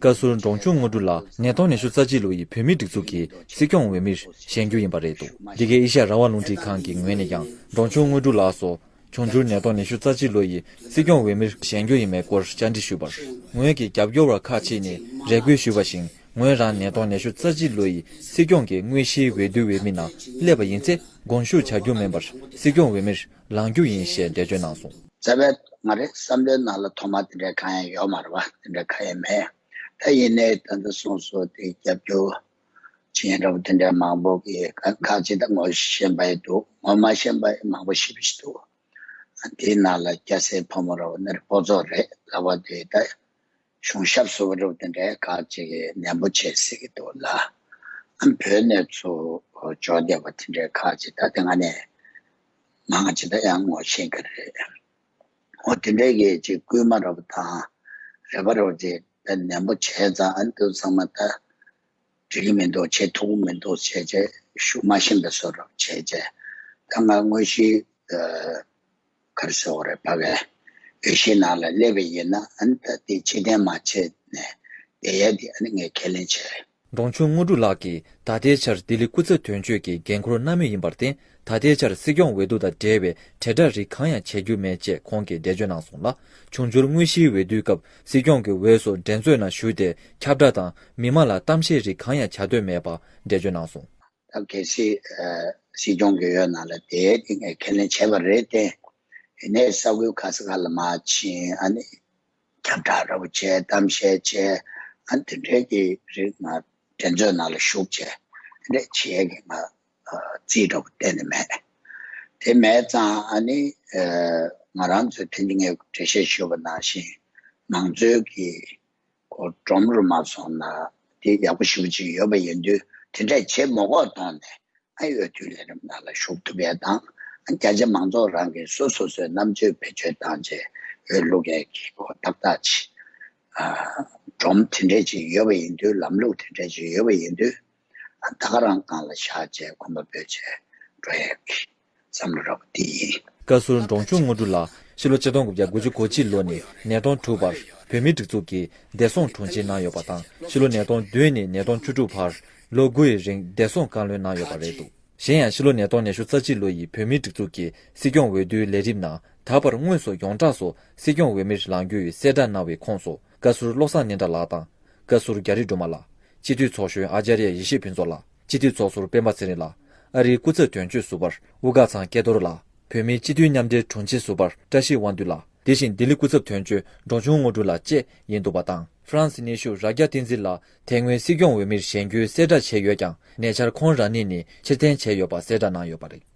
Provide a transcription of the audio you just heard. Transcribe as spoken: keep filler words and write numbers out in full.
བཀའ་ཟུར་འབྲོང་ཆུང་དངོས་གྲུབ་ལགས་ཉིས་སྟོང་ཉི་ཤུ་རྩ་གཅིག་ལོ་ཡི་བོད་མིའི་སྒྲིག་འཛུགས་ཀྱི་སྲིད་སྐྱོང་འོས་མིར་བཞེངས་རྒྱུ་ཡིན་པ་རེད་འདུག་འདི་གའི་ཨེ་ཤ་ཡ་རང་དབང་རླུང་འཕྲིན་ཁང་གི་ངོས་ནས་ཀྱང་འབྲོང་ཆུང་དངོས་གྲུབ་ལགས་སུ། འབྱུང་འགྱུར་ཉིས་སྟོང་ཉི་ཤུ་རྩ་གཅིག་ལོ་ཡི་སྲིད་སྐྱོང་འོས་མིར་བཞེངས་རྒྱུ་ཡིན་མིན་སྐོར་བཅར་འདྲི་ཞུས་པར། ངོས་ཀྱི་རྒྱབ་སྐྱོར་བ་ཁག་ཅིག་ནས་རེ་སྐུལ་ཞུས་པ་བཞིན། ངོས་རང་ཉིས་སྟོང་ཉི་ཤུ་རྩ་གཅིག་ལོ་ཡི་སྲིད་སྐྱོང་གི་དངོས་གཞིའི་འོས་བསྡུའི་འོས་མི་ནང་སླེབས་པ་ཡིན་ཚེ། དགོངས་ཞུ་བྱ་རྒྱུ་མིན་པར། སྲིད་སྐྱོང་འོས་མིར་ལངས་རྒྱུ་ཡིན་ཞེས་འགྲེལ་བརྗོད་གནང་སོང་། རྩ་བའི་ང་རའི་བསམ་བློའི་ནང་ལ་ཐོག་མ་དེ་འདྲའི་གང་ཡང་ཡོད་མ་རེད་བ། དེ་འདྲའི་གང་ཡང་མེད། ད་ཡིན་ནའི་ད་ལྟ་གསུངས་སོང་དེ་རྒྱབ་སྐྱོར་བྱེད་མཁན་འདྲ་པོ་དེ་འདྲའི་མང་པོ་གིས་ཁ་ཁ་ཅིག་ད་ངོ་ཤེས་པ་ཡི་འདུག་ངོ་མ་ཤེས་པ་ཡི་མང་པོ་ཞེ་པོ་ཞིག་འདུག་དེའི་ནང་ལ་སྐྱ་སེར་ཕོ་མོ་ར་བ་ནི་སྤོ་ཚོགས་རེད་ལབ་པ་དེ་ད་གཞུང་ཞབས་སུ་བ་རུ་དེ་འདྲའི་ཁག་ཅིག་གིས་ནན་པོ་བྱེད་སྲིད་ཀྱི་འདུག་ལ། ཨ་བོད་ནས་ཚུར་འབྱོར་བསྡད་པ་དེ་འདྲའི་ཁག་ཅིག་ད་དེ་སྔ་ནས་མང་ཅིག་ད་ཡང་ངོ་ཤེས་ཀྱི་རེད། འོ་དེ་འདྲའི་གི་ཅིག་སྐུལ་མ་ར་བ་དང་རེ་བ་ར་བ་ཅིག་ད་ནན་པོ་བྱས་ཙང་ཨ་ནི་དུ་ཚང་མ་ད། འགྲིག་གི་མི་འདུག་བྱེད་ཐུབ་ཀྱི་མི་འདུག་བྱས་བྱས་ཤུགས་མ་ཞན་པའི་བཟོ་འདྲ་བྱས་བྱས། ད་ང་དངོས་གཞི་ཨ་ག་རེ་ཟེར་དགོས་རེད། ཕ་གིའི་འོས་གཞིའི་ནང་ལ་སླེབས་པ་ཡིན་ན་ཨ་ནི་ད་དེ་ཕྱིར་འཐེན་མ་བྱས་ནས་བསྡད་ཡ་དེ་ཨ་ནི་ངས་ཁས་ལེན་བྱས། འབྲོང་ཆུང་དངོས་གྲུབ་ལགས་ཀྱིས་ད་ལྟའི་ཆར་ལྡི་ལི་སྐུ་ཚབ་དོན་གཅོད་ཀྱི་འགན་འཁུར་གནང་མུས་ཡིན་པར་བརྟེན། ད་ལྟའི་ཆར་སྲིད་སྐྱོང་འོས་བསྡུ་དང་འབྲེལ་བའི་དྲིལ་བསྒྲགས་རིགས་གང་ཡང་བྱེད་རྒྱུ་མེད་ཅེས་ཁོང་གིས་འགྲེལ་བརྗོད་གནང་སོང་ལ། འབྱུང་འགྱུར་དངོས་གཞིའི་འོས་བསྡུའི་སྐབས་སྲིད་སྐྱོང་གི་འོས་སུ་འགྲན་རྩོད་ནང་ཞུགས་ཏེ་ཁྱབ་བསྒྲགས་དང་མི་མང་ལ་གཏམ་བཤད་རིགས་གང་ཡང་བྱ་འདོད་མེད་པ་འགྲེལ་བརྗོད་གནང་སོང་། ད་གལ་སྲིད་ཨ་སྲིད་སྐྱོང་གི་འོས་ནང་ལ་བསྡད་དེ་ངས་ཁས་ལེན་བྱས་པ་རེད་དེ། ཡིན་ནའི་ས་ཁུལ་ག་ས་ག་ལ་མར་ཕྱིན་ཨ་ནི་ཁྱབ་བསྒྲགས་འདྲ་པོ་བྱས་གཏམ་བཤད་བྱས་ཨ་ནི་དེ་འདྲའི་གི་རིགས་ང་འགྲན་རྩོད་ནང་ལ་ཞུགས་བྱས་དེ་འདྲ་བྱས་གི་ང་རྩིས་འདྲ་པོ་གཏན་ནས་མེད། དེ་མེད་ཙང་ཨ་ནི་ང་རང་ཚོའི་དེ་ནི་ངས་འགྲེལ་བཤད་ཞུས་པ་ནང་བཞིན་མང་གཙོའི་གི་སྒྲོམ་རུ་མ་སོང་ན་དེ་ཡག་པོ་ཞེ་པོ་ཅིག་ཡོད་པ་ཡིན་དུས་དེ་འདྲ་བྱེད་མ་དགོས་གོང་ནས་ཨ་འོས་བསྡུ་ལས་རིམ་ནང་ལ་ཞུགས་ཐུབ་ཡས་དང་ཨ་བརྒྱ་ཆ་མང་ཚོགས་རང་གི་སོ་སོ་སོའི་རྣམ་དཔྱོད་བེད་སྤྱོད་བཏང་བྱས་འོས་བླུག་ཡས་ཀྱི་གོ་ཏག་ཏག་ཅིག་ཨ་སྒྲོམ་དེ་འདྲ་ཅིག་ཡོད་པ་ཡིན་དུས་ལམ་ལུགས་དེ་འདྲ་ཅིག་ཡོད་པ་ཡིན་དུས། ད་ག་རང་སྒང་ལ་བཞག་བྱས་གོམ་པ་སྤོས་བྱས་འགྲོ་ཡག་གི་བསམ་བློ་རག་པ་འདི་ཡིན། བཀའ་ཟུར་འབྲོང་ཆུང་དངོས་གྲུབ་ལགས་ཕྱི་ལོ་ཆིག་སྟོང་དགུ་བརྒྱ་དགུ་བཅུ་གོ་གཅིག་ལོ་ནས་ཉིས་སྟོང་དྲུག་བར་བོད་མིའི་སྒྲིག་འཛུགས་ཀྱི་བདེ་སྲུང་དྲུང་ཆེ་གནང་ཡོད་པ་དང་ཕྱི་ལོ་ཉིས་སྟོང་བདུན་ནས་ཉིས་སྟོང་བཅུ་དྲུག་བར་ལོ་དགུ་ཡི་རིང་བདེ་སྲུང་བཀའ་བློན་གནང་ཡོད་པ་རེད་འདུག་གཞན་ཡང་ཕྱི་ལོ་ཉིས་སྟོང་ཉི་ཤུ་རྩ་གཅིག་ལོ་ཡི་བོད་མིའི་སྒྲིག་འཛུགས་ཀྱི་སྲིད་སྐྱོང་འོས་བསྡུའི་ལས་རིམ་ནང་ད་བར་དངོས་སུ་ཡོངས་གྲགས་སུ་སྲིད་སྐྱོང་འོས་མིར་ལངས་རྒྱུའི་གསལ་བསྒྲགས་གནང་བའི་ཁོངས་སུ་བཀའ་ཟུར་བློ་བཟང་སྙན་གྲགས་ལགས་དང་། བཀའ་ཟུར་རྒྱ་རི་སྒྲོལ་མ་ལགས། སྤྱི་འཐུས་ཚོགས་གཞོན་ཨ་ཅཱརྱ་ཡེ་ཤེས་ཕུན་ཚོགས་ལགས། སྤྱི་འཐུས་ཚོགས་ཟུར་སྤེན་པ་ཚེ་རིང་ལགས། ཨ་རིའི་སྐུ་ཚབ་དོན་གཅོད་ཟུར་པ་དབུ་དཀར་ཚང་སྐལ་རྡོར་ལགས། བོད་མིའི་སྤྱི་འཐུས་མཉམ་འབྲེལ་དྲུང་ཆེ་ཟུར་པ་བཀྲ་ཤིས་དབང་འདུས་ལགས། དེ་བཞིན་ལྡི་ལི་སྐུ་ཚབ་དོན་གཅོད་འབྲོང་ཆུང་དངོས་གྲུབ་ལགས་བཅས་ཡིན་འདུག་པ་དང་། ཧྥ་རན་སི་གནས་བཞུགས་རྭ་རྒྱ་བསྟན་འཛིན་ལགས་དེ་སྔོན་སྲིད་སྐྱོང་འོས་མིར་བཞེངས་རྒྱུའི་གསལ་བསྒྲགས་བྱས་ཡོད་ཀྱང་ཉེ་ཆར་ཁོང་རང་ཉིད་ནས་ཕྱིར་འཐེན་བྱས་ཡོད་པ་གསལ་བསྒྲགས་གནང་ཡོད་པ་རེད།